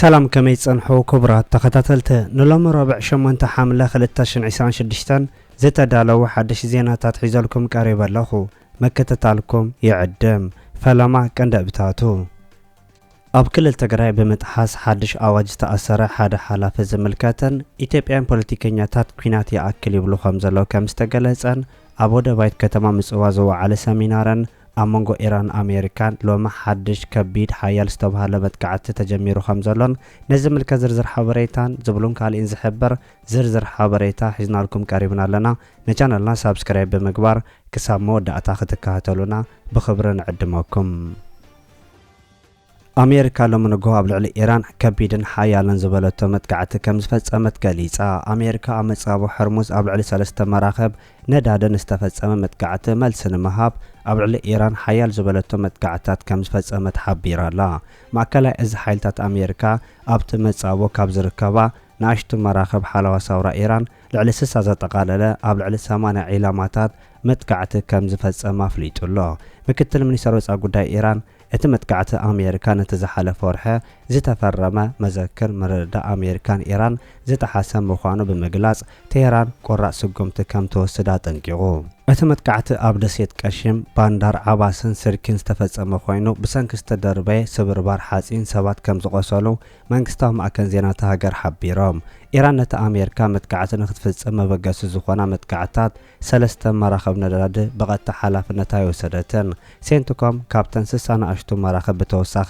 ሰላም፣ ከመይ ጸንሑ ክቡራት ተኸታተልቲ? ንሎሚ ረቡዕ ሸሞንተ ሓምለ ክልተ ሽሕን ዕስራን ሽዱሽተን ዝተዳለዉ ሓድሽ ዜናታት ሒዘልኩም ቀሪበ ኣለኹ። ምክትታልኩም ይዕድም። ፈለማ ቀንዲ ኣብታቱ። ኣብ ክልል ትግራይ ብምጥሓስ ሓድሽ ኣዋጅ ዝተኣሰረ ሓደ ሓላፊ ዝምልከትን ኢትዮጵያን ፖለቲከኛታት ኲናት ይኣክል ይብሉ ከም ዘለዉ ከም ዝተገለጸን ኣብ ወደባይት ከተማ ምጽዋ ዝወዓለ ሰሚናርን ኣብ መንጎ ኢራን ኣሜሪካን ሎሚ ሓድሽ ከቢድ ሓያል ዝተባህለ መጥቃዕቲ ተጀሚሩ ከም ዘሎን ነዚ ዝምልከት ዝርዝር ሓበሬታን ዝብሉን ካልእን ዝሕብር ዝርዝር ሓበሬታ ሒዝናልኩም ቀሪብና ኣለና። ንቻነልና ሳብስክራይብ ብምግባር ክሳብ መወዳእታ ክትከታተሉና ብኽብሪ ንዕድመኩም። ኣሜሪካ ሎሚ ንግሆ ኣብ ልዕሊ ኢራን ከቢድን ሓያልን ዝበለቶ መጥቃዕቲ ከም ዝፈጸመት ገሊጻ። ኣሜሪካ ኣብ መጻብቦ ሕርሙዝ ኣብ ልዕሊ ሰለስተ መራኽብ ነዳዲ ንዝተፈጸመ መጥቃዕቲ መልሲ ንምሃብ ኣብ ልዕሊ ኢራን ሓያል ዝበለቶ መጥቃዕትታት ከም ዝፈጸመት ሓቢራ ኣላ። ማእከላይ እዚ ሓይልታት ኣሜሪካ ኣብቲ መጻብቦ ካብ ዝርከባ ንኣሽቱ መራኽብ ሓለዋ ሳውራ ኢራን ልዕሊ ስሳ ዘጠቓለለ ኣብ ልዕሊ ሰማንያ ዒላማታት መጥቃዕቲ ከም ዝፈጸመ ኣፍሊጡ ኣሎ። ምክትል ሚኒስተር ወጻኢ ጉዳይ ኢራን እቲ መጥቃዕቲ ኣሜሪካ ነቲ ዝሓለፈ ወርሒ ዝተፈረመ መዘክር ምርድዳእ ኣሜሪካን ኢራን ዝጠሓሰ ምዃኑ ብምግላጽ፣ ቴህራን ቆራጽ ስጉምቲ ከም ትወስድ ኣጠንቂቑ። እቲ መጥቃዕቲ ኣብ ደሴት ቀሺም፣ ባንዳር ዓባስን ስርኪን ዝተፈጸመ ኮይኑ፣ ብሰንኪ ዝተደርበየ ስብርባር ሓጺን ሰባት ከም ዝቖሰሉ መንግስታዊ ማእከን ዜና እታ ሃገር ሓቢሮም። ኢራን ነቲ ኣሜሪካ መጥቃዕቲ ንክትፍጽም መበገሲ ዝኾና መጥቃዕትታት ሰለስተ መራኽብ ነዳዲ ብቐጥታ ሓላፍነት ኣይወሰደትን። ሴንትኮም ካብተን ስሳ ንኣሽቱ መራኽብ ብተወሳኺ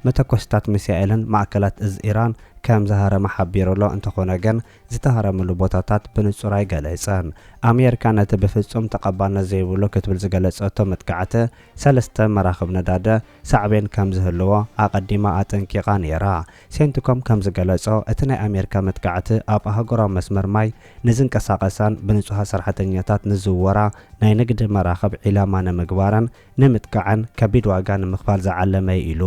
መተኮሲታት ሚሳኤልን ማእከላት እዝ ኢራን ከም ዝሃረመ ሓቢሩ ኣሎ። እንተኾነ ግን ዝተሃረምሉ ቦታታት ብንጹር ኣይገለጸን። ኣሜሪካ ነቲ ብፍጹም ተቐባልነት ዘይብሉ ክትብል ዝገለጸቶ መጥቃዕቲ ሰለስተ መራኽብ ነዳዲ ሳዕቤን ከም ዝህልዎ ኣቐዲማ ኣጠንቂቓ ነይራ። ሴንትኮም ከም ዝገለጾ፣ እቲ ናይ ኣሜሪካ መጥቃዕቲ ኣብ ኣህጉራዊ መስመር ማይ ንዝንቀሳቐሳን ብንጹሃት ሰራሕተኛታት ንዝውወራ ናይ ንግዲ መራኽብ ዒላማ ንምግባርን ንምጥቃዕን ከቢድ ዋጋ ንምኽፋል ዝዓለመ እዩ ኢሉ።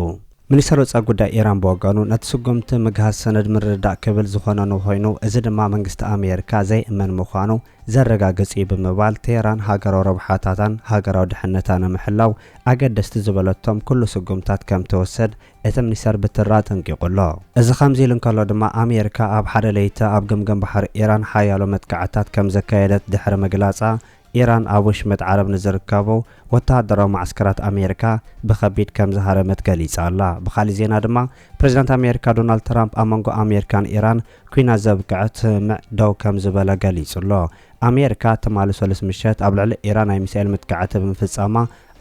ሚኒስተር ወጻኢ ጉዳይ ኢራን ብወገኑ፣ ነቲ ስጉምቲ ምግሃስ ሰነድ ምርድዳእ ክብል ዝኾነኑ ኮይኑ፣ እዚ ድማ መንግስቲ ኣሜሪካ ዘይእመን ምዃኑ ዘረጋግጽ እዩ ብምባል፣ ቴህራን ሃገራዊ ረብሓታታን ሃገራዊ ድሕነታ ንምሕላው ኣገደስቲ ዝበለቶም ኩሉ ስጉምታት ከም ትወስድ እቲ ሚኒስተር ብትሪ ኣጠንቂቑ ኣሎ። እዚ ከምዚ ኢሉ እንከሎ ድማ፣ ኣሜሪካ ኣብ ሓደ ለይቲ ኣብ ገምገም ባሕሪ ኢራን ሓያሎ መጥቃዕትታት ከም ዘካየደት ድሕሪ ምግላጻ፣ ኢራን ኣብ ወሽመጥ ዓረብ ንዝርከቡ ወተሃደራዊ መዓስከራት ኣሜሪካ ብኸቢድ ከም ዝሃረመት ገሊጻ ኣላ። ብኻልእ ዜና ድማ፣ ፕሬዚዳንት ኣሜሪካ ዶናልድ ትራምፕ ኣብ መንጎ ኣሜሪካን ኢራን ኲናት ዘብቅዐ ስምምዕ ደው ከም ዝበለ ገሊጹ ኣሎ። ኣሜሪካ ትማሊ ሰሉስ ምሸት ኣብ ልዕሊ ኢራን ናይ ሚሳኤል መጥቃዕቲ ብምፍጻማ፣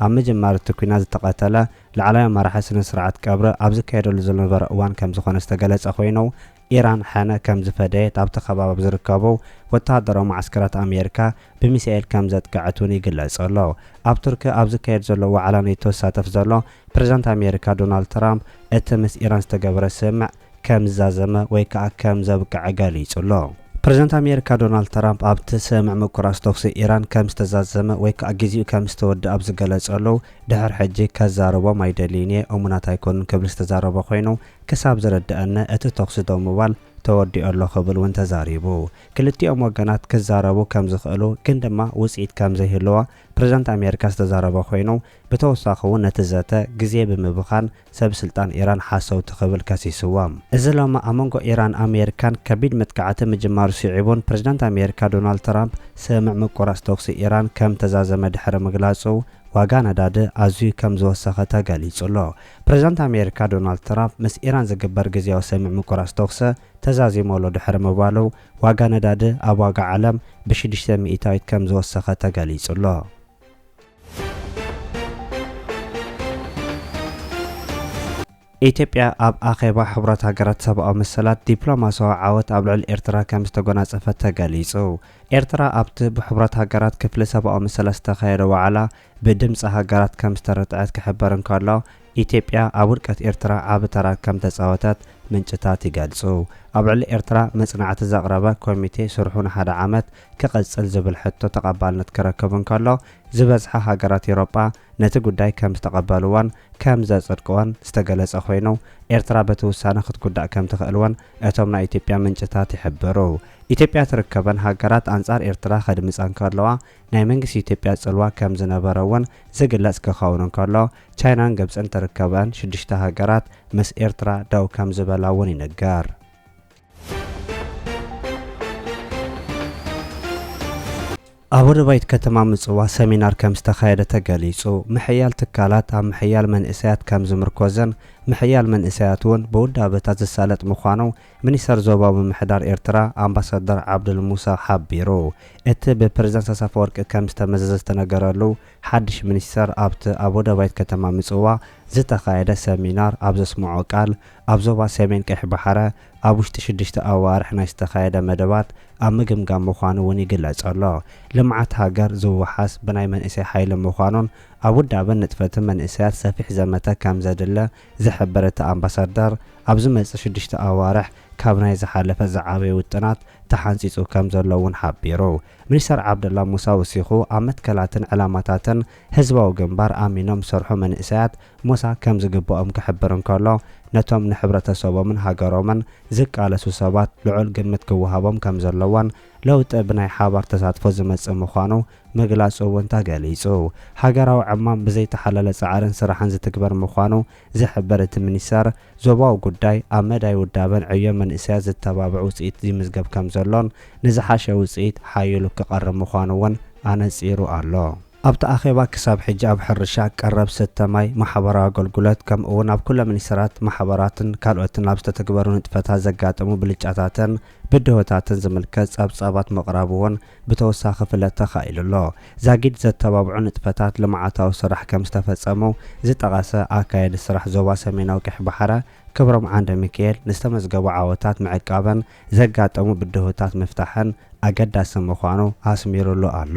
ኣብ ምጅማር እቲ ኲናት ዝተቐተለ ላዕለዋይ መራሒ ስነ ስርዓት ቀብሪ ኣብ ዝካየደሉ ዝነበረ እዋን ከም ዝኾነ ዝተገለጸ ኮይኑ፣ ኢራን ሕነ ከም ዝፈደየት ኣብቲ ከባቢ ኣብ ዝርከቡ ወተሃደራዊ መዓስከራት ኣሜሪካ ብሚሳኤል ከም ዘጥቅዐት እውን ይግለጽ ኣሎ። ኣብ ቱርኪ ኣብ ዝካየድ ዘሎ ዋዕላ ኔቶ ዝሳተፍ ዘሎ ፕሬዚዳንት ኣሜሪካ ዶናልድ ትራምፕ፣ እቲ ምስ ኢራን ዝተገበረ ስምምዕ ከም ዝዛዘመ ወይ ከዓ ከም ዘብቅዐ ገሊጹ ኣሎ። ፕሬዚዳንት ኣሜሪካ ዶናልድ ትራምፕ ኣብቲ ስምምዕ ምቁራጽ ተኹሲ ኢራን ከም ዝተዛዘመ ወይ ከዓ ግዜኡ ከም ዝተወደኣ ኣብ ዝገለጸሉ፣ ድሕሪ ሕጂ ከዛርቦም ኣይደልይን እየ፣ እሙናት ኣይኮኑን ክብል ዝተዛረበ ኮይኑ፣ ክሳብ ዝርድኣኒ እቲ ተኹሲ ደው ምባል ተወዲኦ ኣሎ ክብል እውን ተዛሪቡ። ክልቲኦም ወገናት ክዛረቡ ከም ዝኽእሉ ግን ድማ ውጽኢት ከም ዘይህልዎ ፕሬዚዳንት ኣሜሪካ ዝተዛረበ ኮይኑ፣ ብተወሳኺ እውን ነቲ ዘተ ግዜ ብምብኻን ሰብ ስልጣን ኢራን ሓሰውቲ ክብል ከሲስዎም። እዚ ሎሚ ኣብ መንጎ ኢራን ኣሜሪካን ከቢድ መጥቃዕቲ ምጅማሩ ስዒቡን ፕሬዚዳንት ኣሜሪካ ዶናልድ ትራምፕ ስምምዕ ምቁራጽ ተኹሲ ኢራን ከም ተዛዘመ ድሕሪ ምግላጹ፣ ዋጋ ነዳዲ ኣዝዩ ከም ዝወሰኸ ተገሊጹ ኣሎ። ፕሬዚዳንት ኣሜሪካ ዶናልድ ትራምፕ ምስ ኢራን ዝግበር ግዜያዊ ስምምዕ ምቁራጽ ተኹሲ ተዛዚሙ ኣሎ ድሕሪ ምባሉ፣ ዋጋ ነዳዲ ኣብ ዋጋ ዓለም ብሽዱሽተ ሚእታዊት ከም ዝወሰኸ ተገሊጹ ኣሎ። ኢትዮጵያ ኣብ ኣኼባ ሕቡራት ሃገራት ሰብኣዊ መሰላት ዲፕሎማሲያዊ ዓወት ኣብ ልዕሊ ኤርትራ ከም ዝተጎናጸፈት ተገሊጹ። ኤርትራ ኣብቲ ብሕቡራት ሃገራት ክፍሊ ሰብኣዊ መሰላት ዝተኻየደ ዋዕላ ብድምጺ ሃገራት ከም ዝተረትዐት ክሕበር እንከሎ፣ ኢትዮጵያ ኣብ ውድቀት ኤርትራ ዓቢ ተራ ከም ተጻወተት ምንጭታት ይገልጹ። ኣብ ልዕሊ ኤርትራ መጽናዕቲ ዘቕረበ ኮሚቴ ስርሑ ንሓደ ዓመት ክቕጽል ዝብል ሕቶ ተቐባልነት ክረክብ እንከሎ፣ ዝበዝሓ ሃገራት ኤውሮጳ ነቲ ጉዳይ ከም ዝተቐበልዎን ከም ዘጽድቅዎን ዝተገለጸ ኮይኑ፣ ኤርትራ በቲ ውሳነ ክትጉዳእ ከም ትኽእል እውን እቶም ናይ ኢትዮጵያ ምንጭታት ይሕብሩ። ኢትዮጵያ ትርከበን ሃገራት ኣንጻር ኤርትራ ከድምጻ እንከለዋ ናይ መንግስቲ ኢትዮጵያ ጽልዋ ከም ዝነበረ እውን ዝግለጽ ክኸውን እንከሎ፣ ቻይናን ግብጽን ትርከበን ሽዱሽተ ሃገራት ምስ ኤርትራ ደው ከም ዝበላ እውን ይንገር። ኣብ ወደባይት ከተማ ምጽዋ ሰሚናር ከም ዝተኻየደ ተገሊጹ። ምሕያል ትካላት ኣብ ምሕያል መንእሰያት ከም ዝምርኮዝን ምሕያል መንእሰያት እውን ብውዳበታት ዝሳለጥ ምዃኑ ሚኒስተር ዞባዊ ምምሕዳር ኤርትራ ኣምባሳደር ዓብዱል ሙሳ ሓቢሩ። እቲ ብፕረዚደንት ኢሳያስ ኣፈወርቂ ከም ዝተመዘዘ ዝተነገረሉ ሓድሽ ሚኒስተር ኣብቲ ኣብ ወደባይት ከተማ ምጽዋ ዝተኻየደ ሰሚናር ኣብ ዘስምዖ ቃል፣ ኣብ ዞባ ሰሜን ቀይሕ ባሕረ ኣብ ውሽጢ ሽዱሽተ ኣዋርሕ ናይ ዝተኻየደ መደባት ኣብ ምግምጋም ምዃኑ እውን ይግለጽ ኣሎ። ልምዓት ሃገር ዝወሓስ ብናይ መንእሰይ ሓይሊ ምዃኑን ኣብ ውዳበን ንጥፈትን መንእሰያት ሰፊሕ ዘመተ ከም ዘድለ ዝሕብር እቲ ኣምባሳደር፣ ኣብ ዝመጽእ ሽዱሽተ ኣዋርሕ ካብ ናይ ዝሓለፈ ዝዓበየ ውጥናት ተሓንጺጹ ከም ዘሎ እውን ሓቢሩ። ሚኒስተር ዓብደላ ሙሳ ወሲኹ፣ ኣብ መትከላትን ዕላማታትን ህዝባዊ ግንባር ኣሚኖም ዝሰርሑ መንእሰያት ሞሳ ከም ዝግብኦም ክሕብር እንከሎ፣ ነቶም ንሕብረተሰቦምን ሃገሮምን ዝቃለሱ ሰባት ልዑል ግምት ክወሃቦም ከም ዘለዎን ለውጢ ብናይ ሓባር ተሳትፎ ዝመጽእ ምዃኑ ምግላጹ እውን ተገሊጹ። ሃገራዊ ዕማም ብዘይተሓለለ ጻዕርን ስራሕን ዝትግበር ምዃኑ ዝሕብር እቲ ሚኒስተር፣ ዞባዊ ጉዳይ ኣብ መዳይ ውዳበን ዕዮ መንእሰያት ዝተባብዕ ውጽኢት ይምዝገብ ከም ዘሎን ንዝሓሸ ውጽኢት ሓይሉ ክቐርብ ምዃኑ እውን ኣነጺሩ ኣሎ። ኣብቲ ኣኼባ ክሳብ ሕጂ ኣብ ሕርሻ፣ ቀረብ ስተ ማይ፣ ማሕበራዊ ኣገልግሎት፣ ከምኡ እውን ኣብ ኩለ ሚኒስተራት፣ ማሕበራትን ካልኦትን ኣብ ዝተተግበሩ ንጥፈታት ዘጋጠሙ ብልጫታትን ብድሆታትን ዝምልከት ጸብጻባት ምቕራቡ እውን ብተወሳኺ ክፍለጥ ተኻኢሉ ኣሎ። ዛጊድ ዘተባብዑ ንጥፈታት ልምዓታዊ ስራሕ ከም ዝተፈጸሙ ዝጠቐሰ ኣካያዲ ስራሕ ዞባ ሰሜናዊ ቀይሕ ባሕረ ክብሮም ዓንደ ሚካኤል፣ ንዝተመዝገቡ ዓወታት ምዕቃብን ዘጋጠሙ ብድሆታት ምፍታሕን ኣገዳሲ ምዃኑ ኣስሚሩሉ ኣሎ።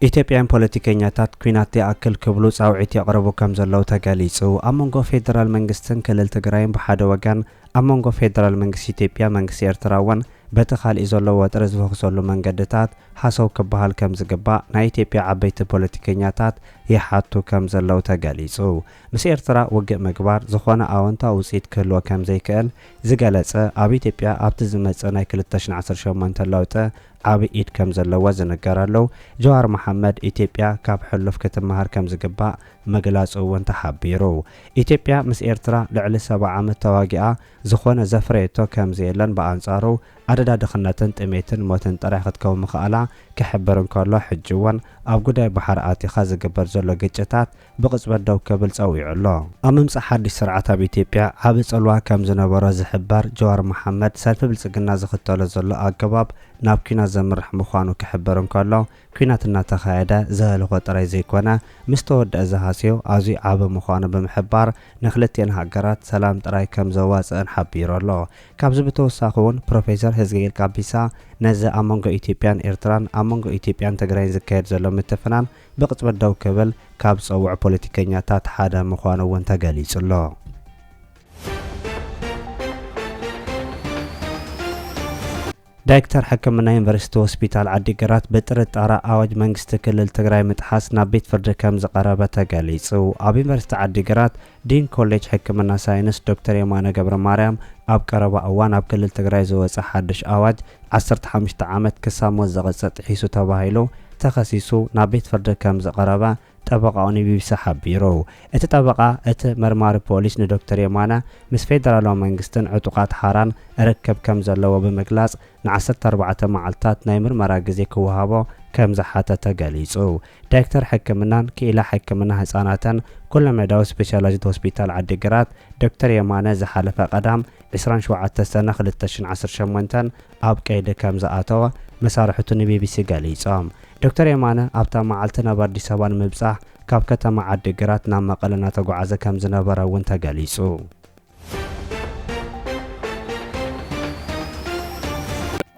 ኢትዮጵያውያን ፖለቲከኛታት ኲናት ይኣክል ክብሉ ጻውዒት የቕርቡ ከም ዘለዉ ተገሊጹ። ኣብ መንጎ ፌደራል መንግስትን ክልል ትግራይን ብሓደ ወገን፣ ኣብ መንጎ ፌደራል መንግስቲ ኢትዮጵያ መንግስቲ ኤርትራ እውን በቲ ካሊእ ዘሎ ወጥሪ ዝፈኹሰሉ መንገድታት ሃሰው ክበሃል ከም ዝግባእ ናይ ኢትዮጵያ ዓበይቲ ፖለቲከኛታት ይሓቱ ከም ዘለዉ ተገሊጹ። ምስ ኤርትራ ውግእ ምግባር ዝኾነ ኣወንታዊ ውጽኢት ክህልዎ ከም ዘይክእል ዝገለጸ፣ ኣብ ኢትዮጵያ ኣብቲ ዝመጽእ ናይ ክልተ ሽሕን ዓሰርተ ሸሞንተን ለውጢ ዓቢ ኢድ ከም ዘለዎ ዝንገረሉ ጀዋር መሓመድ፣ ኢትዮጵያ ካብ ሕሉፍ ክትመሃር ከም ዝግባእ ምግላጹ እውን ተሓቢሩ። ኢትዮጵያ ምስ ኤርትራ ልዕሊ ሰብዓ ዓመት ተዋጊኣ ዝኾነ ዘፍረየቶ ከም ዘየለን፣ ብኣንጻሩ ኣደዳ ድኽነትን ጥሜትን ሞትን ጥራይ ክትከውን ምኽኣላ ክሕብር እንከሎ፣ ሕጂ እውን ኣብ ጉዳይ ባሕሪ ኣቲኻ ዝግበር ዘሎ ግጭታት ብቕጽበት ደው ክብል ጸዊዑ ኣሎ። ኣብ ምምጻእ ሓድሽ ስርዓት ኣብ ኢትዮጵያ ዓቢ ጽልዋ ከም ዝነበሮ ዝሕበር ጀዋር መሓመድ፣ ሰልፊ ብልጽግና ዝኽተሎ ዘሎ ኣገባብ ናብ ኲናት ዘምርሕ ምዃኑ ክሕብር እንከሎ፣ ኲናት እናተኻየደ ዘህልኾ ጥራይ ዘይኮነ፣ ምስ ተወድአ ዝሃስዮ ኣዝዩ ዓቢ ምዃኑ ብምሕባር፣ ንክልቲኤን ሃገራት ሰላም ጥራይ ከም ዘዋጽእን ሓቢሩ ኣሎ። ካብዚ ብተወሳኺ እውን ፕሮፌሰር ህዝቅኤል ጋቢሳ ነዚ ኣብ መንጎ ኢትዮጵያን ኤርትራን፣ ኣብ መንጎ ኢትዮጵያን ትግራይን ዝካየድ ዘሎ ምትፍናን ብቕጽበት ደው ክብል ካብ ዝጸውዑ ፖለቲከኛታት ሓደ ምዃኑ እውን ተገሊጹ ኣሎ። ዳይሬክተር ሕክምና ዩኒቨርሲቲ ሆስፒታል ዓዲግራት ብጥርጣረ ኣዋጅ መንግስቲ ክልል ትግራይ ምጥሓስ ናብ ቤት ፍርዲ ከም ዝቐረበ ተገሊጹ። ኣብ ዩኒቨርሲቲ ዓዲግራት ዲን ኮሌጅ ሕክምና ሳይንስ ዶክተር የማነ ገብረ ማርያም ኣብ ቀረባ እዋን ኣብ ክልል ትግራይ ዝወጸ ሓድሽ ኣዋጅ ዓሰርተ ሓሙሽተ ዓመት ክሳብ ሞት ዘቕጽዕ ጥሒሱ ተባሂሉ ተኸሲሱ ናብ ቤት ፍርዲ ከም ዝቐረበ ጠበቃኡ ንቢቢሲ ሓቢሩ። እቲ ጠበቃ፣ እቲ መርማሪ ፖሊስ ንዶክተር የማነ ምስ ፌደራላዊ መንግስትን ዕጡቓት ሓራን ርክብ ከም ዘለዎ ብምግላጽ፣ ንዓሰርተ ኣርባዕተ መዓልታት ናይ ምርመራ ግዜ ክወሃቦ ከም ዝሓተተ ገሊጹ። ዳይሬክተር ሕክምናን ክኢላ ሕክምና ህጻናትን ኩለመዳያዊ ስፔሻላይዝድ ሆስፒታል ዓዲግራት ዶክተር የማነ፣ ዝሓለፈ ቀዳም ዕስራን ሸውዓተን ሰነ ክልተ ሽሕን ዓሰርተ ሸሞንተን ኣብ ቀይዲ ከም ዝኣተወ መሳርሕቱ ንቢቢሲ ገሊጾም። ዶክተር የማነ ኣብታ መዓልቲ ናብ ኣዲስ ኣበባ ንምብጻሕ ካብ ከተማ ዓዲግራት ናብ መቐለ እናተጓዓዘ ከም ዝነበረ እውን ተገሊጹ።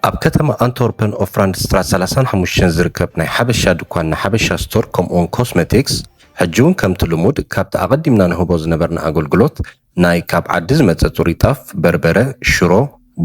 ኣብ ከተማ ኣንትወርፐን ኦፍራንድ ስትራት ሰላሳን ሓሙሽተን ዝርከብ ናይ ሓበሻ ድኳን፣ ናይ ሓበሻ ስቶር፣ ከምኡውን ኮስመቲክስ፣ ሕጂ እውን ከምቲ ልሙድ ካብቲ ኣቐዲምና ንህቦ ዝነበርና ኣገልግሎት፣ ናይ ካብ ዓዲ ዝመጸ ጽሩይ ጣፍ፣ በርበረ፣ ሽሮ፣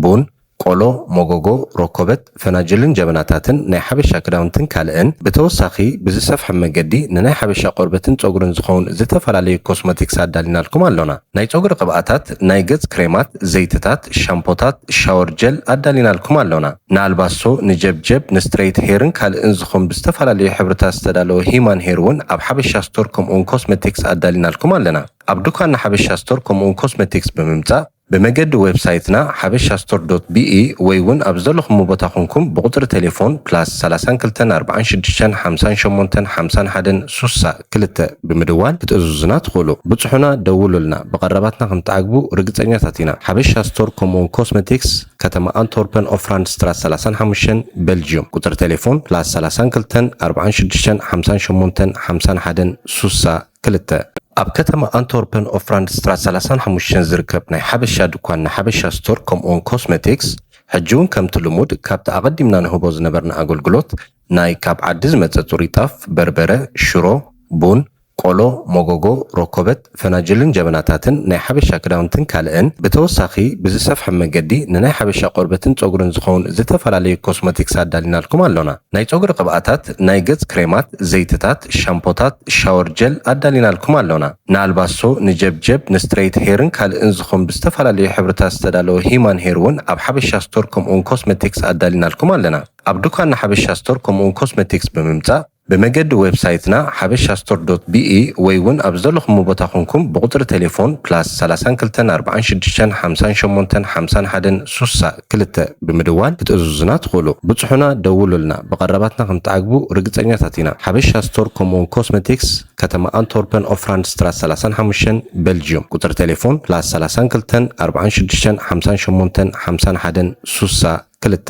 ቡን፣ ቆሎ፣ መጎጎ፣ ሮኮበት፣ ፈናጅልን ጀበናታትን ናይ ሓበሻ ክዳውንትን ካልእን ብተወሳኺ ብዝሰፍሐ መገዲ ንናይ ሓበሻ ቆርበትን ጸጉርን ዝኸውን ዝተፈላለዩ ኮስሞቲክስ ኣዳሊናልኩም ኣሎና። ናይ ጸጉሪ ቅብኣታት፣ ናይ ገጽ ክሬማት፣ ዘይትታት፣ ሻምፖታት፣ ሻወር ጀል ኣዳሊናልኩም ኣሎና። ንኣልባሶ፣ ንጀብጀብ፣ ንስትሬት ሄርን ካልእን ዝኾን ብዝተፈላለዩ ሕብርታት ዝተዳለወ ሂማን ሄር እውን ኣብ ሓበሻ ስቶር ከምኡውን ኮስሞቲክስ ኣዳሊናልኩም ኣለና። ኣብ ድኳን ሓበሻ ስቶር ከምኡውን ኮስሞቲክስ ብምምጻእ ብመገዲ ዌብሳይትና ሓበሻ ስቶር ዶት ቢ ኢ ወይ እውን ኣብ ዘለኹም ቦታ ኮንኩም ብቁጽሪ ቴሌፎን ፕላስ ሰላሳን ክልተን ኣርባዓን ሽዱሽተን ሓምሳን ሸሞንተን ሓምሳን ሓደን ሱሳ ክልተ ብምድዋል ክትእዝዙና ትኽእሉ። ብጽሑና ደውሉልና፣ ብቐረባትና ከም ትዓግቡ ርግጸኛታት ኢና። ሓበሻ ስቶር ከምኡውን ኮስሞቲክስ፣ ከተማ ኣንትወርፐን ኦፍራንድ ስትራት ሰላሳን ሓሙሽተን፣ ቤልጅዩም። ቁጽሪ ቴሌፎን ፕላስ ሰላሳን ክልተን ኣርባዓን ሽዱሽተን ሓምሳን ሸሞንተን ሓምሳን ሓደን ሱሳ ክልተ። ኣብ ከተማ ኣንትወርፐን ኦፍራንድ ስትራት ሰላሳን ሓሙሽተን ዝርከብ ናይ ሓበሻ ድኳን ንሓበሻ ስቶር ከምኡውን ኮስሞቲክስ ሕጂ እውን ከምቲ ልሙድ ካብቲ ኣቐዲምና ንህቦ ዝነበርና ኣገልግሎት ናይ ካብ ዓዲ ዝመጸ ጽሩይ ጣፍ፣ በርበረ፣ ሽሮ፣ ቡን፣ ቆሎ፣ መጎጎ፣ ሮኮበት፣ ፈናጅልን ጀበናታትን ናይ ሓበሻ ክዳውንትን ካልእን ብተወሳኺ ብዝሰፍሐ መገዲ ንናይ ሓበሻ ቆርበትን ጸጉርን ዝኸውን ዝተፈላለዩ ኮስሞቲክስ ኣዳሊናልኩም ኣሎና። ናይ ጸጉሪ ቅብኣታት፣ ናይ ገጽ ክሬማት፣ ዘይትታት፣ ሻምፖታት፣ ሻወር ጀል ኣዳሊናልኩም ኣሎና። ንኣልባሶ፣ ንጀብጀብ፣ ንስትሬት ሄርን ካልእን ዝኾን ብዝተፈላለዩ ሕብርታት ዝተዳለወ ሂማን ሄር እውን ኣብ ሓበሻ ስቶር ከምኡውን ኮስሞቲክስ ኣዳሊናልኩም ኣለና። ኣብ ድኳን ሓበሻ ስቶር ከምኡውን ኮስሞቲክስ ብምምጻእ ብመገዲ ዌብሳይትና ሓበሻ ስቶር ዶት ቢ ኢ ወይ እውን ኣብ ዘለኹም ቦታ ኮንኩም ብቁጽሪ ቴሌፎን ፕላስ ሰላሳን ክልተን ኣርባዓን ሽዱሽተን ሓምሳን ሸሞንተን ሓምሳን ሓደን ሱሳ ክልተ ብምድዋል ክትእዝዙና ትኽእሉ። ብጽሑና ደውሉልና፣ ብቐረባትና ከም ትዓግቡ ርግጸኛታት ኢና። ሓበሻ ስቶር ከምኡውን ኮስሞቲክስ፣ ከተማ ኣንትወርፐን ኦፍራንድ ስትራት ሰላሳን ሓሙሽተን፣ ቤልጅዩም። ቁጽሪ ቴሌፎን ፕላስ ሰላሳን ክልተን ኣርባዓን ሽዱሽተን ሓምሳን ሸሞንተን ሓምሳን ሓደን ሱሳ ክልተ።